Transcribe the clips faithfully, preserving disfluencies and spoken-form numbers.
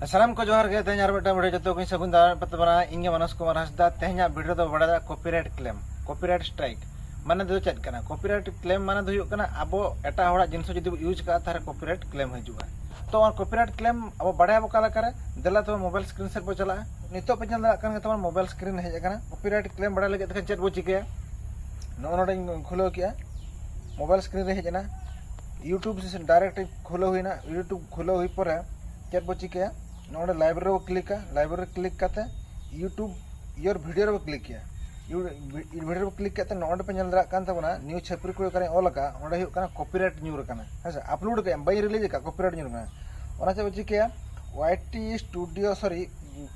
ᱥᱟᱱᱟᱢ ᱠᱚ ᱡᱚᱦᱟᱨ ᱜᱮ᱾ ᱛᱮᱦᱮᱧ ᱟᱨ ᱢᱤᱫᱴᱟᱝ ᱵᱷᱤᱰᱤᱭᱳ ᱡᱚᱛᱚ ᱠᱚᱧ ᱥᱟᱹᱜᱩᱱ ᱫᱟᱨᱟᱢ ᱯᱮ ᱛᱟᱵᱚᱱᱟ᱾ ᱤᱧ ᱜᱮ ᱢᱟᱱᱚᱥ ᱠᱩᱢᱟᱨ ᱦᱟᱸᱥᱫᱟ᱾ ᱛᱮᱦᱮᱧᱟᱜ ᱵᱷᱤᱰᱤᱭᱳ ᱫᱚ ᱵᱟᱲᱟᱭᱟ ᱠᱚᱯᱤᱨᱟᱭᱤᱴ ᱠᱞᱮᱢ, ᱠᱚᱯᱤᱨᱟᱭᱤᱴ ᱥᱴᱨᱟᱭᱤᱠ ᱢᱟᱱᱮ ᱫᱚ ᱪᱮᱫ ᱠᱟᱱᱟ? ᱠᱚᱯᱤᱨᱟᱭᱤᱴ ᱠᱞᱮᱢ ᱢᱟᱱᱮ ᱫᱚ ᱦᱩᱭᱩᱜ ᱠᱟᱱᱟ ᱟᱵᱚ ᱮᱴᱟᱜ ᱦᱚᱲᱟᱜ ᱡᱤᱱᱤᱥ ᱡᱩᱫᱤ ᱵᱚ ᱤᱭᱩᱡᱽ ᱠᱟᱜᱼᱟ, ᱛᱟᱦᱚᱞᱮ ᱠᱚᱯᱤᱨᱟᱭᱤᱴ ᱠᱞᱮᱢ ᱦᱤᱡᱩᱜᱼᱟ᱾ ᱛᱚ ᱚᱱᱟ ᱠᱚᱯᱤᱨᱟᱭᱤᱴ ᱠᱞᱮᱢ ᱟᱵᱚ ᱵᱟᱲᱟᱭᱟᱵᱚ ᱚᱠᱟ ᱞᱮᱠᱟᱨᱮ? ᱫᱮᱞᱟ ᱛᱚᱵᱮ ᱢᱳᱵᱟᱭᱤᱞ ᱥᱠᱨᱤᱱ ᱥᱮᱫ ᱵᱚ ᱪᱟᱞᱟᱜᱼᱟ᱾ ᱱᱤᱛᱚᱜ ᱯᱮ ᱧᱮᱞ ᱫᱟᱲᱮᱭᱟᱜ ᱠᱟᱱ ᱜᱮ ᱛᱟᱵᱚᱱ ᱢᱳᱵᱟᱭᱤᱞ ᱥᱠᱨᱤᱱ ᱨᱮ ᱦᱮᱡ ᱟᱠᱟᱱᱟ᱾ ᱠᱚᱯᱤᱨᱟᱭᱤᱴ ᱠᱞᱮᱢ ᱵᱟᱲᱟᱭ ᱞᱟᱹᱜᱤᱫ ᱛᱮᱠᱷᱟᱱ ᱪᱮᱫ ᱵᱚ ᱪᱤᱠᱟᱹᱭᱟ? ᱱᱚᱜᱼᱚ ᱱᱚᱰᱮᱧ ᱠᱷᱩᱞᱟᱹᱣ ᱠᱮᱜᱼᱟ, ᱢᱳᱵᱟᱭᱤᱞ ᱥᱠᱨᱤᱱ ᱨᱮ ᱦᱮᱡ ᱮᱱᱟ, ᱤᱭᱩᱴᱩᱵᱽ ᱰᱟᱭᱨᱮᱠᱴ ᱠᱷᱩᱞᱟᱹᱣ ᱦᱩᱭᱱᱟ᱾ ᱤᱭᱩᱴᱩᱵᱽ ᱠᱷᱩᱞᱟᱹᱣ ᱦᱩᱭ ᱯᱚᱨᱮ ᱪᱮᱫ ᱵᱚ ᱪᱤᱠᱟᱹᱭᱟ? ᱱᱚᱰᱮ ᱞᱟᱭᱵᱨᱮᱨᱤ ᱨᱮᱵᱚ ᱠᱞᱤᱠᱟ᱾ ᱞᱟᱭᱵᱨᱮᱨᱤ ᱨᱮ ᱠᱞᱤᱠ ᱠᱟᱛᱮ YouTube your video ᱨᱮᱵᱚ ᱠᱞᱤᱠ ᱠᱮᱭᱟ᱾ ᱵᱷᱤᱰᱤᱭᱳ ᱨᱮᱵᱚ ᱠᱞᱤᱠ ᱠᱟᱛᱮ ᱱᱚᱜᱼᱚ ᱱᱚᱰᱮ ᱯᱮ ᱧᱮᱞ ᱫᱟᱲᱮᱭᱟᱜ ᱠᱟᱱ ᱛᱟᱵᱚᱱᱟ, ᱱᱤᱭᱩ ᱪᱷᱟᱹᱯᱨᱤ ᱠᱚ ᱚᱠᱟᱨᱮ ᱚᱞ ᱟᱠᱟᱫ, ᱚᱸᱰᱮ ᱦᱩᱭᱩᱜ ᱠᱟᱱᱟ ᱠᱚᱯᱤᱨᱟᱭᱤᱴ ᱧᱩᱨ ᱟᱠᱟᱱᱟ᱾ ᱦᱮᱸ ᱥᱮ, ᱟᱯᱞᱳᱰ ᱠᱟᱜ ᱟᱹᱧ, ᱵᱟᱹᱧ ᱨᱤᱞᱤᱡᱽ ᱟᱠᱟᱫ, ᱠᱚᱯᱤᱨᱟᱭᱤᱴ ᱧᱩᱨ ᱟᱠᱟᱱᱟ᱾ ᱚᱱᱟ ᱪᱮᱫ ᱵᱚ ᱪᱤᱠᱟᱹᱭᱟ? ᱳᱣᱟᱭ ᱴᱤ ᱥᱴᱩᱰᱤᱭᱳ, ᱥᱚᱨᱤ,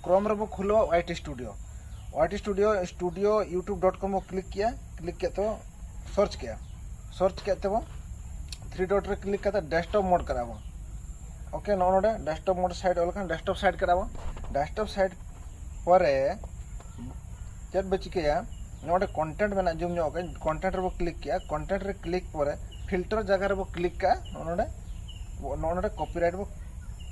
ᱠᱨᱳᱢ ᱨᱮᱵᱚ ᱠᱷᱩᱞᱟᱹᱣᱟ᱾ ᱳᱣᱟᱭ ᱴᱤ ᱥᱴᱩᱰᱤᱭᱳ, ᱳᱣᱟᱭ T studio, studio YouTube dot com ᱵᱚ ᱠᱞᱤᱠ ᱠᱮᱭᱟ᱾ ᱠᱞᱤᱠ ᱠᱮᱫ ᱛᱮᱵᱚ ᱥᱟᱨᱪ ᱠᱮᱭᱟ᱾ ᱥᱟᱨᱪ ᱠᱮᱫ ᱛᱮᱵᱚ ᱛᱷᱨᱤ ᱰᱚᱴ ᱨᱮ ᱠᱞᱤᱠ ᱠᱟᱛᱮ ᱰᱮᱥᱠᱴᱚᱯ ᱢᱳᱰ ᱠᱟᱜᱼᱟ ᱵᱚ᱾ ᱳᱠᱮ, ᱱᱚᱜᱼᱚ ᱱᱚᱰᱮ ᱰᱮᱥᱠᱴᱚᱯ ᱢᱳᱰ ᱥᱟᱭᱤᱰ ᱚᱞ ᱠᱟᱱᱟ, ᱰᱮᱥᱠᱴᱚᱯ ᱥᱟᱭᱤᱰ ᱠᱟᱜᱼᱟ ᱵᱚ᱾ ᱰᱮᱥᱠᱴᱚᱯ ᱥᱟᱭᱤᱰ ᱯᱚᱨᱮ ᱪᱮᱫ ᱵᱚ ᱪᱤᱠᱟᱹᱭᱟ? ᱱᱚᱰᱮ ᱠᱚᱱᱴᱮᱱᱴ ᱢᱮᱱᱟᱜᱼᱟ, ᱡᱩᱢ ᱧᱚᱜ ᱠᱟᱜ ᱟᱹᱧ, ᱠᱚᱱᱴᱮᱱᱴ ᱨᱮᱵᱚ ᱠᱞᱤᱠ ᱠᱮᱜᱼᱟ᱾ ᱠᱚᱱᱴᱮᱱᱴ ᱨᱮ ᱠᱞᱤᱠ ᱯᱚᱨᱮ ᱯᱷᱤᱞᱴᱟᱨ ᱡᱟᱭᱜᱟ ᱨᱮᱵᱚ ᱠᱞᱤᱠ ᱠᱟᱜᱼᱟ᱾ ᱱᱚᱜᱼᱚ ᱱᱚᱰᱮ, ᱱᱚᱜᱼᱚ ᱱᱚᱰᱮ ᱠᱚᱯᱤᱨᱟᱭᱤᱴ ᱵᱚ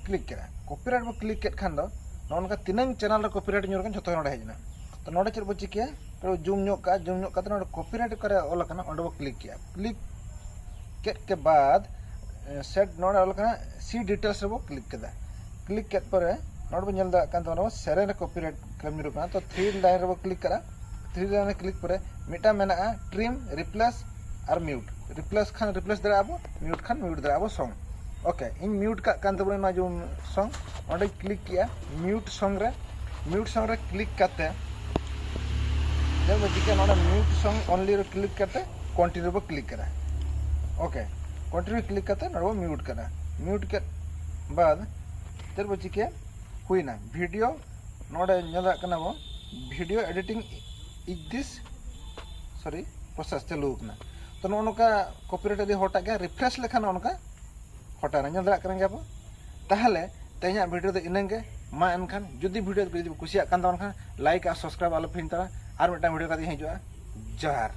ᱠᱞᱤᱠ ᱠᱮᱫᱟ᱾ ᱠᱚᱯᱤᱨᱟᱭᱤᱴ ᱵᱚ ᱠᱞᱤᱠ ᱠᱮᱫ ᱠᱷᱟᱱ ᱫᱚ ᱱᱚᱜᱼᱚ ᱱᱚᱝᱠᱟ ᱛᱤᱱᱟᱹᱝ ᱪᱮᱱᱮᱞ ᱨᱮ ᱠᱚᱯᱤᱨᱟᱭᱤᱴ ᱧᱩᱨ ᱟᱠᱟᱱ ᱡᱷᱚᱛᱚ ᱱᱚᱰᱮ ᱦᱮᱡ ᱮᱱᱟ᱾ ᱛᱚ ᱱᱚᱰᱮ ᱪᱮᱫ ᱵᱚ ᱪᱤᱠᱟᱹᱭᱟ? ᱛᱚ ᱡᱩᱢ ᱧᱚᱜ ᱠᱟᱜᱼᱟ, ᱡᱩᱢ ᱧᱚᱜ ᱠᱟᱛᱮ ᱱᱚᱰᱮ ᱠᱚᱯᱤᱨᱟᱭᱤᱴ ᱚᱠᱟᱨᱮ ᱚᱞ ᱟᱠᱟᱱᱟ ᱚᱸᱰᱮ ᱵᱚ ᱠᱞᱤᱠ ᱠᱮᱜᱼᱟ᱾ ᱠᱞᱤᱠ ᱠᱮᱫ ᱠᱮ ᱵᱟᱫ ᱥᱮᱴ ᱱᱚᱰᱮ ᱚᱞ ᱟᱠᱟᱱᱟ ᱥᱤ ᱰᱤᱴᱮᱞᱥ ᱨᱮᱵᱚ ᱠᱞᱤᱠ ᱠᱮᱫᱟ᱾ ᱠᱞᱤᱠ ᱠᱮᱫ ᱯᱚᱨᱮ ᱱᱚᱰᱮ ᱵᱚ ᱧᱮᱞ ᱫᱟᱲᱮᱭᱟᱜ ᱠᱟᱱ ᱛᱟᱵᱚᱱᱟ ᱥᱮᱨᱮᱧ ᱨᱮ ᱠᱚᱯᱤᱨᱟᱭᱤᱴ ᱠᱞᱮᱢ ᱧᱩᱨᱩᱜ ᱠᱟᱱᱟ᱾ ᱛᱚ ᱛᱷᱨᱤ ᱞᱟᱭᱤᱱ ᱨᱮᱵᱚ ᱠᱞᱤᱠ ᱠᱮᱫᱟ᱾ ᱛᱷᱨᱤ ᱞᱟᱭᱤᱱ ᱨᱮ ᱠᱞᱤᱠ ᱯᱚᱨᱮ ᱢᱤᱫᱴᱟᱝ ᱢᱮᱱᱟᱜᱼᱟ ᱴᱨᱤᱢ, ᱨᱤᱯᱞᱮᱥ ᱟᱨ ᱢᱤᱭᱩᱴ᱾ ᱨᱤᱯᱞᱮᱥ ᱠᱷᱟᱱ ᱨᱤᱯᱞᱮᱥ ᱫᱟᱲᱮᱭᱟᱜᱼᱟ ᱵᱚ, ᱢᱤᱭᱩᱴ ᱠᱷᱟᱱ ᱢᱤᱭᱩᱴ ᱫᱟᱲᱮᱭᱟᱜᱼᱟ ᱵᱚ ᱥᱚᱝ᱾ ᱳᱠᱮ, ᱤᱧ ᱢᱤᱭᱩᱴ ᱠᱟᱜ ᱠᱟᱱ ᱛᱟᱵᱚᱱᱟ ᱱᱚᱣᱟ ᱡᱮᱢᱚᱱ ᱥᱚᱝ, ᱚᱸᱰᱮᱧ ᱠᱞᱤᱠ ᱠᱮᱜᱼᱟ ᱢᱤᱭᱩᱴ ᱥᱚᱝ ᱨᱮ᱾ ᱢᱤᱭᱩᱴ ᱥᱚᱝ ᱨᱮ ᱠᱞᱤᱠ ᱠᱟᱛᱮ ᱧᱮᱞ ᱵᱚ ᱪᱤᱠᱟᱹᱭᱟ, ᱱᱚᱰᱮ ᱢᱤᱭᱩᱴ ᱥᱚᱝ ᱚᱱᱞᱤ ᱨᱮ ᱠᱞᱤᱠ ᱠᱟᱛᱮ ᱠᱚᱱᱴᱤᱱᱤᱭᱩ ᱵᱚ ᱠᱞᱤᱠ ᱠᱮᱫᱟ᱾ ᱳᱠᱮ, ᱠᱚᱱᱴᱤᱱᱤᱭᱩ ᱠᱞᱤᱠ ᱠᱟᱛᱮ ᱱᱚᱰᱮ ᱵᱚ ᱢᱤᱭᱩᱴ ᱠᱮᱫᱟ᱾ ᱢᱤᱭᱩᱴ ᱠᱮᱫ ᱵᱟᱫ ᱪᱮᱫ ᱵᱚ ᱪᱤᱠᱟᱹᱭᱟ? ᱦᱩᱭᱱᱟ ᱵᱷᱤᱰᱤᱭᱳ᱾ ᱱᱚᱰᱮ ᱧᱮᱞ ᱫᱟᱲᱮᱭᱟᱜ ᱠᱟᱱᱟ ᱵᱚ ᱵᱷᱤᱰᱤᱭᱳ ᱮᱰᱤᱴᱤᱝ ᱤᱡ ᱫᱤᱥ, ᱥᱚᱨᱤ, ᱯᱨᱚᱥᱮᱥ ᱪᱟᱹᱞᱩ ᱟᱠᱟᱱᱟ᱾ ᱛᱚ ᱱᱚᱜᱼᱚ ᱱᱚᱝᱠᱟ ᱠᱚᱯᱤᱨᱟᱭᱤᱴ ᱟᱹᱰᱤ ᱦᱚᱴᱟᱜ ᱜᱮᱭᱟ, ᱨᱤᱯᱷᱨᱮᱥ ᱞᱮᱠᱷᱟᱱ ᱱᱚᱜᱼᱚ ᱱᱚᱝᱠᱟ ᱦᱚᱴᱟᱜ ᱨᱮ ᱧᱮᱞ ᱫᱟᱲᱮᱭᱟᱜ ᱠᱟᱱ ᱜᱮᱭᱟ ᱵᱚ᱾ ᱛᱟᱦᱚᱞᱮ ᱛᱮᱦᱮᱧᱟᱜ ᱵᱷᱤᱰᱤᱭᱳ ᱫᱚ ᱤᱱᱟᱹᱝ ᱜᱮ᱾ ᱢᱟ ᱮᱱᱠᱷᱟᱱ ᱡᱩᱫᱤ ᱵᱷᱤᱰᱤᱭᱳ ᱠᱚ ᱡᱩᱫᱤ ᱯᱮ ᱠᱩᱥᱤᱭᱟᱜ ᱠᱟᱱ ᱛᱟᱵᱚᱱ ᱠᱷᱟᱱ ᱞᱟᱭᱤᱠ ᱟᱨ ᱥᱟᱵᱥᱠᱨᱟᱭᱤᱵ ᱟᱞᱚ ᱯᱮ ᱦᱤᱲᱤᱧ ᱛᱟᱵᱚᱱᱟ᱾ ᱟᱨ ᱢᱤᱫᱴᱟᱝ ᱵᱷᱤᱰᱤᱭᱳ ᱠᱟᱛᱮ ᱤᱧ ᱦᱤᱡᱩᱜᱼᱟ᱾ ᱡᱚᱦᱟᱨ᱾